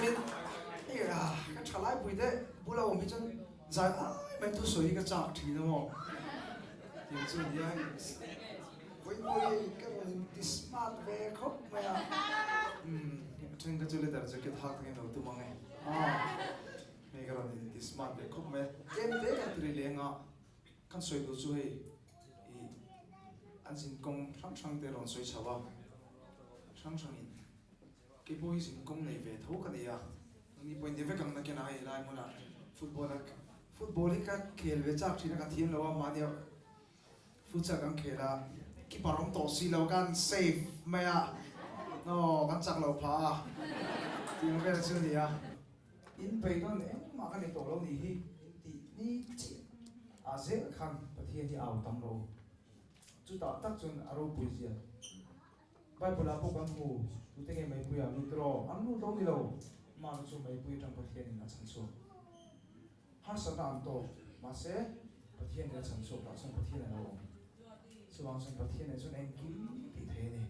chuanin hei a ka tha lai pui te bula awm hi chuan zai ai mai thusawi hi ka chak thin a maw tih chu nia vawi vawi ka rawn in ti smart ve khawp mai a umm a then kha chu leather jacket hak takin lo tum ang e hei ka rawn in ti smart ve khawp mai a tlem te kan ti ri leng a kan sawi duh chu hei ih an zin kawng hrang hrang te rawn sawi chho a hrang hrang in. Kei pawh hi zin kawng nei ve tho ka nei a, ni pawhin ni vek ang nakin a hei lai hmunah football a football hi ka khel ve chak thin a ka thiam lo a mahni futsal kan khel a keeper awm tawh si lo kan save mai a aw kan chak lo phah a tih vel chu a ni a. In pei dawn engmah ka nei tawh lo ni hi in tih ni chiah ah zel khan Pathian hi au tam rawh u chutah tak chuan a ropui zia. Bible ah pawh kan hmu, tute nge meipui ah lut rawh? An lut lo ni lo, mahni chu meipui atang Pathian in a chhan chhuak. Harsatna an tawk, mahse Pathian in a chhan chhuak tah chuan Pathian a lo awm. Chuvang chuan Pathian ah chuan engkim tih thei a ni.